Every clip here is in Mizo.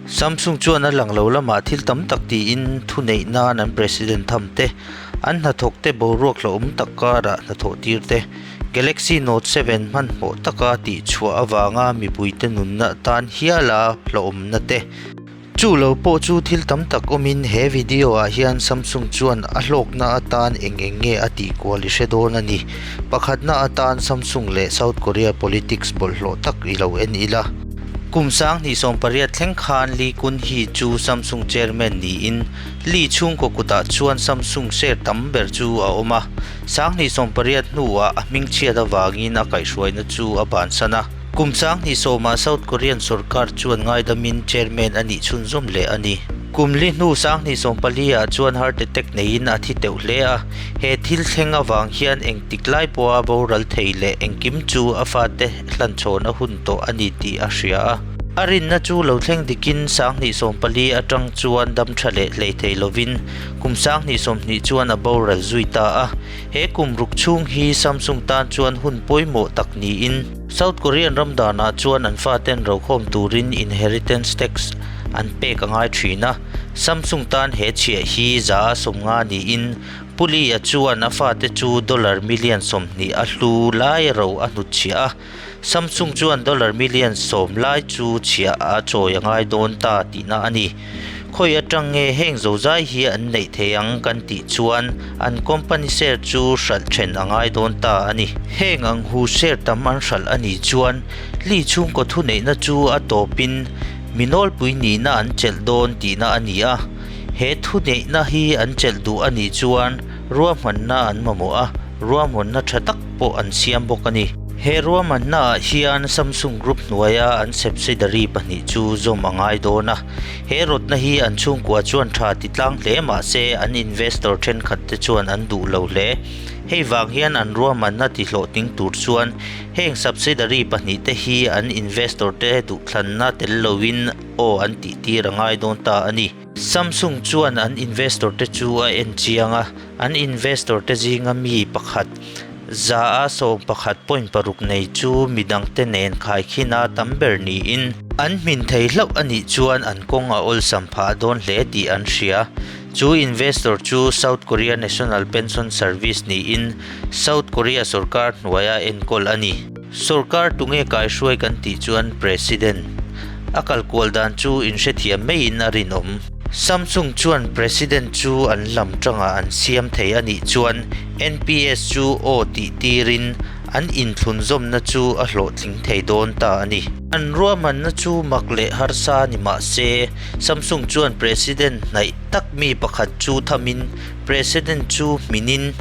Samsung chuan a lang lo lamah thil tam tak tiin thuneih nan an president tham te, an hnathawk te boruak hlauhawm tak karah hnathawh tir te, Galaxy Note 7 hmanhmawh taka tihchhuah avanga mipuite nunna tan hiala hlauhawmna te. Chu lo pawh chu thil tam tak awmin he video ah hian Samsung chuan a hlawkna atan eng eng nge a tih kual i hre dawn a ni. Pakhatna atan Samsung leh South Korea politics bawlhhlawh tak i lo en ila. Kum 2018 thleng khan Lee Kun-hee chu Samsung chairman niin Lee chhungkaw kutah chuan Samsung share tam ber chu a awm a. 2018 hnuah a hmingchhiat avangin a kaihhruaina chu a bansan a. Kum 2010-ah South Korean sorkar chuan ngaidamin chairman a nih chhunzawm leh a ni. Kum li hnu 2014-ah chuan heart attack neiin a thi teuh hle a. He thil thleng avang hian engtik lai pawha boral thei leh engkim chu a fate hlanchhawn a hun tawh a ni tih a hria a. A rinna chu lo thleng dikin 2014 atang chuan dam tha leh hlei thei lovin kum 2020 chuan a boral zui ta a. He kum ruk chhung hi Samsung tan chuan hun pawimawh tak niin South Korean ram danah chuan an faten rokhawm turin inheritance tax an pek a ngai thin a. Samsung tan he chhiah hi 150 niin Pu Lee-a chuan a fate chu dollar million 20 a hlu lai ro a hnutchhiah a. Samsung chuan dollar million 10 lai chu chhiah a chawi a ngai dawn ta tihna a ni. Khawi atang nge heng zozai hi an neih thei ang kan tih chuan an company share chu hralh then a ngai dawn ta a ni. Heng ang hu share tam an hralh a nih chuan Lee chhungkaw thuneihna chu a tawpin mi nawlpui nihna an chelh dawn tihna a ni a. He thuneihna hi an chelh duh a nih chuan ruahmanna an mamawh a, ruahmanna tha tak pawh an siam bawk a ni. He ruahmannaah hian Samsung Group hnuaia an subsidiary pahnih chu zawm a ngai dawn a. He rawtna hi an chhungkua chuan tha ti tlang hle mah se an investor thenkhat te chuan an duh lo hle. Hei vang hian an ruahmanna ti hlawhtling tur chuan heng subsidiary pahnih te hi an investor te duhthlanna tel loin aw an tih tir a ngai dawn ta a ni. Samsung chuan an investor te chu a en chiang a, an investor te zinga mi pakhat 11.6 nei chu midangte nen khaikhina tam ber niin an hmin thei hlauh a nih chuan an kawng a awlsam phah dawn hle tih an hria. Chu investor chu South Korea National Pension Service niin South Korea sorkar hnuaia enkawl a ni. Sorkar tunge kaihruai kan tih chuan President a kal kual dan chu inhrethiam maiin a rinawm. Samsung chuan President chu an lam tangah an siam thei a nih chuan NPS chu aw tih tirin an inthlunzawmna chu a hlawhtling thei dawn ta a ni. An ruahmanna chu mak leh harsa ni mah se, Samsung chuan President hnaih tak mi pakhat chu thamin President chu hminin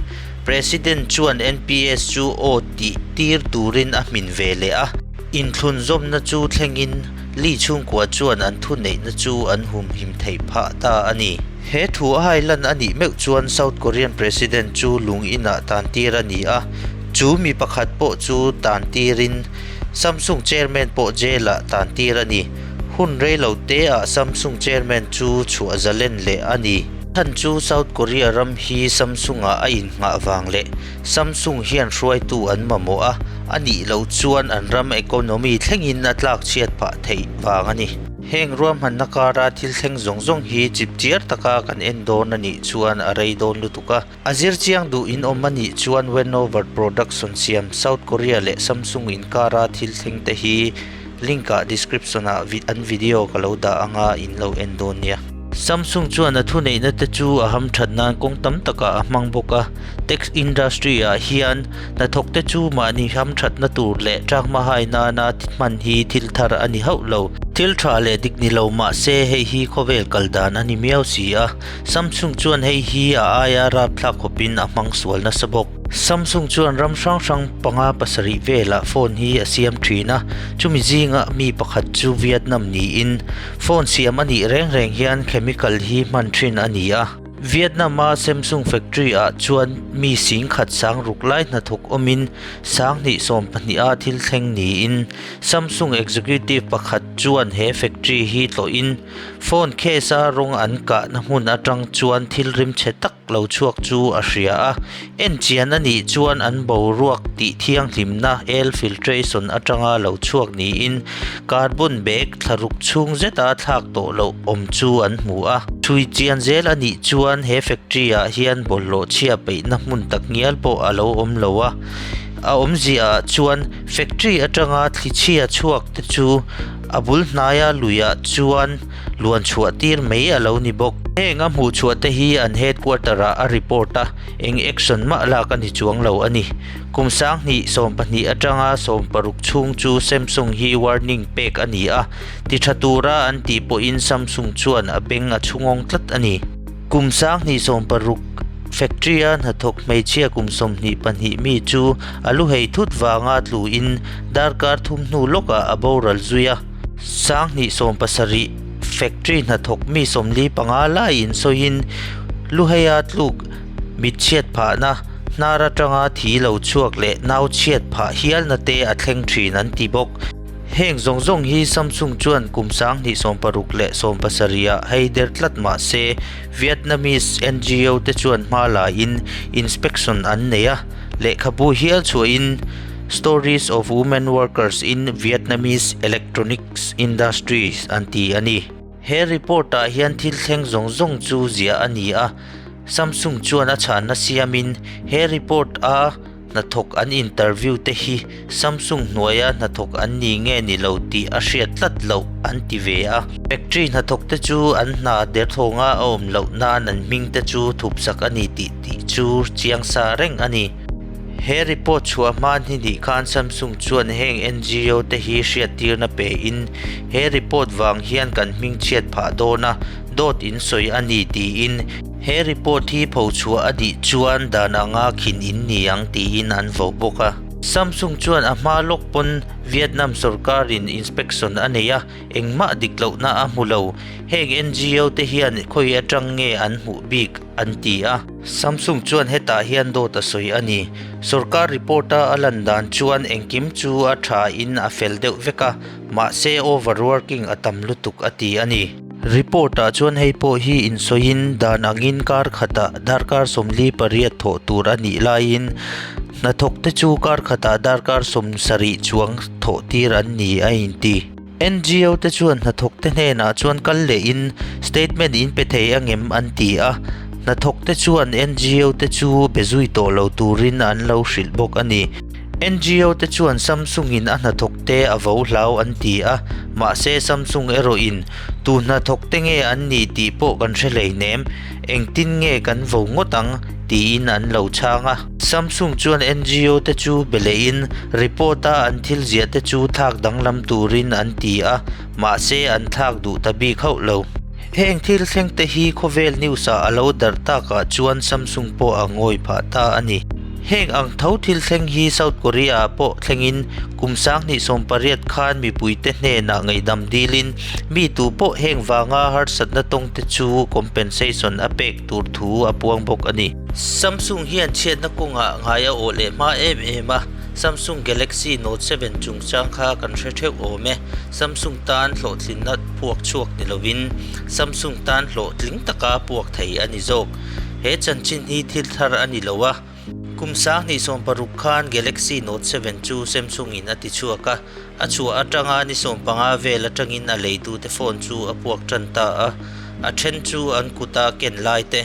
President chuan NPS chu aw tih tir turin a hmin ve leh a. Inthlunzawmna chu thlengin Lee chhungkua chuan an thuneihna chu an humhim theih phah ta a ni. He thu a hailan a nih meuh chuan South Korean President chu lung inah tan tir a ni a, chu mi pakhat pawh chu tan tirin Samsung Chairman pawh jail-ah tan tir a ni. Hun rei lo teah Samsung Chairman chu chhuah zalen leh a ni. Chhan chu South Korea ram hi Samsung-ah a innghah vang leh Samsung hian hruaitu an mamawh a, a nih loh chuan an ram economy thlengin a tlak chhiat phah theih vang a ni. Heng ruahmanna kara thil thleng zawng zawng hi chip chiar taka kan en dawn a nih chuan a rei dawn lutuk a. A zir chiang duh in awm a nih chuan Wenover Production siam South Korea leh Samsung inkara thil thleng te hi link ah description ah an video ka lo dah anga in lo en dawn nia. Samsung chuan a thuneihna te chu a hamthat nan kawng tam takah a hmang bawk a, tech industry ah hian hnathawk te chu mahni hamthatna tur leh tlakma hai nana hman hi thil thar a ni hauh lo. Thil tha leh dik ni lo mah se hei hi khawvel kal dan a ni miau si a, Samsung chuan hei hi a aia rapthlak khawpin a hmang sual nasa bawk. Samsung chuan ram hrang hrang panga pasarih velah phone hi a siam thin a, chumi zinga mi pakhat chu Vietnam niin phone siam a nih reng reng hian chemical hi hman thin a ni a. Vietnam-a Samsung factory-ah chuan mi 10,000 sang ruk lai hnathawk awmin 2012-a thil thleng niin Samsung executive pakhat chuan he factory hi tlawhin phone case-a rawng an kahna hmun atang chuan thil rimchhe tak lo chhuak chu a hria a. Enchian a nih chuan an boruak tih thianghlimna air filtration atanga lo chhuak niin carbon bag thlaruk chhung zeta thlak tawh loh awm chu an hmu a. Chhui chian zel a nih chuan he factory ah hian bawlhhlawh chhia peihna hmun tak ngial pawh a lo awm lo a. A awmzia ah chuan factory atanga thli chhia chhuak te chu a bul hnaia luiah chuan luan chhuah tir mai a lo ni bawk. Heng a hmuh chhuah te hi an headquarter ah a report a, eng action mah lak a ni chuang lo a ni. Kum 2012 atanga 16 chhung chu Samsung hi warning pek a ni a, ti tha tura an tih pawhin Samsung chuan a beng a chhungawng tlat a ni. Kum 2016 factory a hnathawk hmeichhia kum 22 mi chu a lu hei thut vanga tluin darkar thum hnu lawkah a boral zui a. 2017 factory hnathawk mi 45 laiin sawiin luheia tluk mitchhiat phahna hnar atanga thi lo chhuak leh nau chhiat phah hialna te a thleng thin an ti bawk. Heng zawng zawng hi Samsung chuan kum 2016 leh 17 ah hei der tlat mah se Vietnamese NGO te chuan hma laiin inspection an nei a, lehkhabu hial chhuahin Stories of Women Workers in Vietnamese Electronics Industry an ti a ni. He report ah hian thil thleng zawng zawng chu ziah a ni a, Samsung chuan a chhanna siamin he report a hnathawk an interview te hi Samsung hnuaia hnathawk an ni nge ni lo tih a hriat tlat loh an ti ve a. Factory hnathawk te chu an hna derthawnga a awm loh nan an hming te chu thupsak a ni tih tih chu chiang sa reng a ni. He report chhuah hma ni nih khan Samsung chuan heng NGO te hi hriattirna pe in he report vang hian kan hming chhiat phah dawn a, dawt in sawi a ni tiin he report hi pho chhuah a nih chuan dan anga khin in ni ang tiin an vo bawk a. Samsung chuan a hma lawk pawn Vietnam sorkarin inspection a nei a, engmah dik lohna a hmu lo. Heng NGO te hian khawi atang nge an hmuh bik an ti a. Samsung chuan hetah hian dawt a sawi a ni. Sorkar report a a lan dan chuan engkim chu a tha in a fel deuh vek a, mahse overworking a tam lutuk a ti a ni. Report ah chuan hei pawh hi insawiin dan angin kar khatah darkar 48 thawh tur a nih laiin hnathawk te chu kar khatah darkar 70 chuang thawh tir an ni a inti. NGO te chuan hnathawk te hnenah chuan kal lehin statement in pe thei angem an ti a, hnathawk te chuan NGO te chu be zui tawh lo turin an lo hrilh bawk a ni. NGO te chuan Samsung in a hnathawk te a vo hlau an ti a, mahse Samsung erawhin tu hnathawk te nge an nih tih pawh kan hre hleinem, engtin nge kan vo ngawt ang tiin an lo chhang a. Samsung chuan NGO te chu be lehin report a an thil ziah te chu thlak danglam turin an ti a, mahse an thlak duh ta bik hauh lo. Heng thil thleng te hi khawvel news ah a lo darh takah chuan Samsung pawh a ngawi phah ta a ni. Heng ang tho thil thleng hi South Korea ah pawh thlengin kum 2018 khan mipuite hnenah ngaihdam dilin mi tu pawh heng vanga harsatna tawng te chu compensation a pek tur thu a puang bawk a ni. Samsung hian chhiatna kawngah ngai a awh leh hma em em a, Samsung Galaxy Note 7 chungchang kha kan hre theuh awm e. Samsung tan hlawhtlinna puak chhuak ni lovin Samsung tan hlawhtling taka puak thei a ni zawk. He chanchin hi thil thar a ni lo a. Kum 2016 khan Galaxy Note 7 chu Samsung in a ti chhuak a, a chhuah atanga ni 15 vel atangin a leitute phone chu a puak tan ta a, a then chu an kuta ken lai te,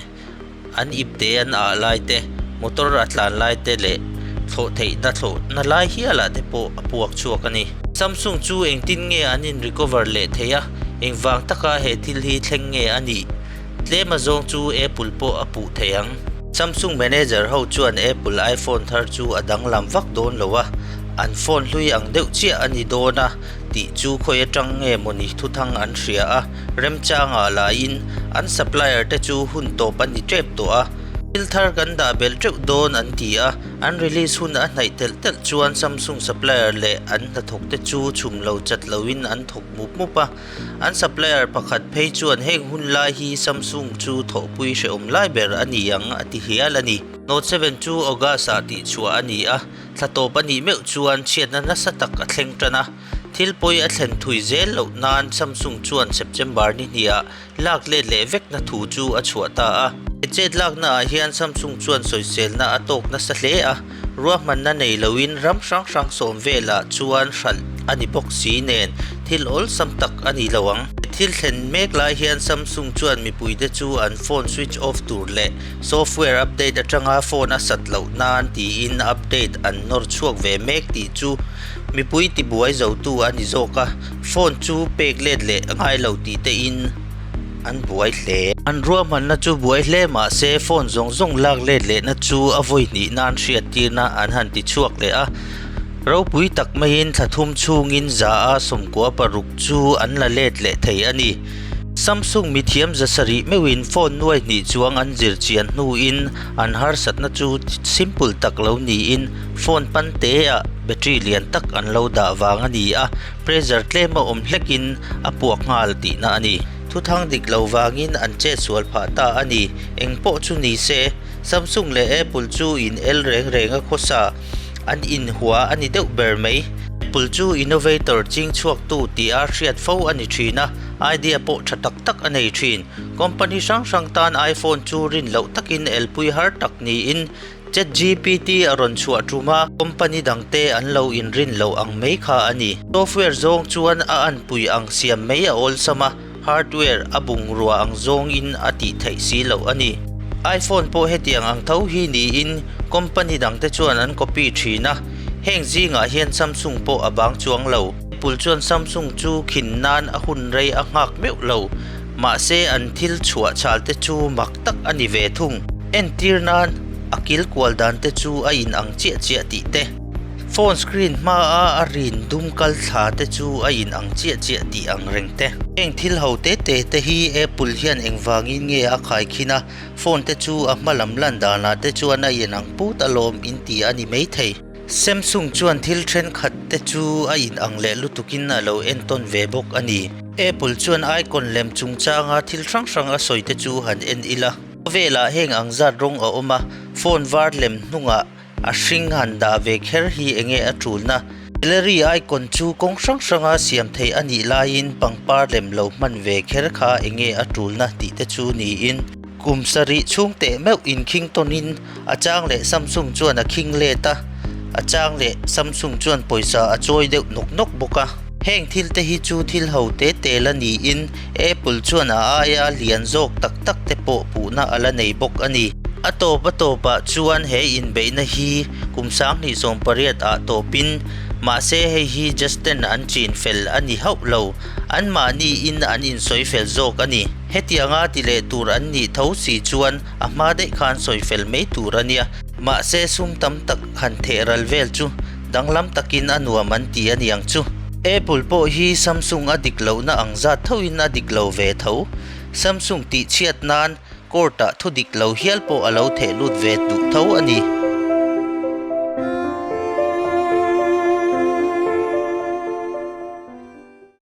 an ipte an ah lai te, motor a tlan lai te leh thlawh theihna thlawhna lai hialah te pawh a puak chhuak a ni. Samsung chu engtin nge an in recover leh thei a, engvang taka he thil hi thleng nge a nih? Tlem azawng chu Apple pawh a puh thei ang. Samsung manager ho chuan Apple iPhone thar chu a danglam vak dawn lo a, an phone hlui ang deuh chiah a ni dawn a tih chu khawi atang nge mawni thuthang an hria a, remchangah lahin an supplier te chu hun tawp a ni tep tawh a. Thil thar kan dah belh teuh dawn an ti a, an release hun a hnaih telh telh chuan Samsung supplier leh an hnathawk te chu chhum lo chat loin an thawk mup mup a. An supplier pakhat phei chuan heng hun lai hi Samsung chu thawhpui hrehawm lai ber a ni ang a ti hial a ni. Note 7 chu August ah tihchhuah a ni a, thla tawp a nih meuh chuan chhiatna nasa tak a thleng tan a. Thil pawi a thlen thui zel loh nan Samsung chuan September ni hniah lak let leh vekna thu chu a chhuah ta a. He chet lakna ah hian Samsung chuan sawiselna a tawk nasa hle a, ruahmanna nei loin ram hrang hrang sawm velah chuan hralh a ni bawk si nen thil awlsam tak a ni lo ang. He thil thlen mek lai hian Samsung chuan mipuite chu an phone switch off tur leh software update atanga phone a sat loh nan tiin update an nawr chhuak ve mek tih chu mipui tibuai zotu a ni zawk a. Phone chu pek let leh a ngai lo tih te in an buai hle. An ruahmanna chu buai hle mah se phone zawng zawng lak let lehna chu a vawi hnih nan hriat tirna an han ti chhuak leh a. Ropui tak maiin thla thum chhungin za a 16 chu an la let leh thei a ni. Samsung mithiam za sarih meuhin phone nuai hnih chuang an zir chian hnuin an harsatna chu simple tak lo niin phone pan te ah battery lian tak an lo dah vang a ni a. Pressure tlem a awm hlekin a puak nghal tihna a ni. Thuthang dik lo vangin an chet sual phah ta a ni. Eng pawh chu ni se, Samsung leh Apple chu in el reng reng a khawsa an inhua a ni deuh ber mai. Apple chu innovator ching chhuaktu tia hriat fo a ni thin a, idea pawh tha tak tak a nei thin. Company hrang hrang tan iPhone chu rin loh takin elpui har tak niin ChatGPT a rawn chhuah tum a, company dangte an lo inrin loh ang mai kha a ni. Software zawng chuan a anpui ang siam mai a awlsam a, hardware a bungrua ang zawngin a tih theih si loh a ni. iPhone pawh hetiang ang tho hi niin company dangte chuan an copy thin a, heng zingah hian Samsung pawh a bang chuang lo. Apple chuan Samsung chu khin nan a hun rei a nghak meuh lo, mahse an thil chhuah chhal te chu mak tak a ni ve thung. Entir nan a kil kual dan te chu a in ang chiah chiah tih te, phone screen hma a a rin dum kal thla te chu a in ang chiah chiah tih ang reng te. Heng thil ho te te te hi Apple hian engvangin nge a khaikhin a, phone te chu a hma lam lan danah te chuan a in ang put alawm in ti a ni maithei. Samsung chuan thil thenkhat te chu a in ang leh lutukin a lo entawn ve bawk a ni. Apple chuan icon lem chungchanga thil hrang hrang a sawi te chu han en ila. Khawvelah heng ang zat rawng a awm a, phone var lem hnungah a hring han dah ve kher hi enge a tulna? Gallery icon chu kawng hrang hranga siam theih a nih laiin pangpar lem lo hman ve kher kha enge a tulna tih te chu niin. Kum sarih chhung teh meuh inkhing tawnin a chang leh Samsung chuan a khing let a, a chang leh Samsung chuan pawisa a chawi deuh nawk nawk bawk a. Heng thil te hi chu thil ho te te la niin Apple chuan a aia lian zawk tak tak te pawh puhna a la nei bawk a ni. A tawp a tawpah chuan he inbeihna hi kum 2018 ah tawpin mahse hei hi Justin an chin fel a ni hauh lo, anmahniin an insawi fel zawk a ni. Hetianga ti leh tur an nih tho si chuan a hma daih khan sawi fel mai tur a nia. Mahse sum tam tak han theh ral vel chu danglam takin a nuam an ti a niang chu. Apple pawh hi Samsung a dik lohna ang zat thoin a dik lo ve tho. Samsung tih chhiat nan court ah thu dik lo hial pawh a lo theh lut ve duh tho a ni.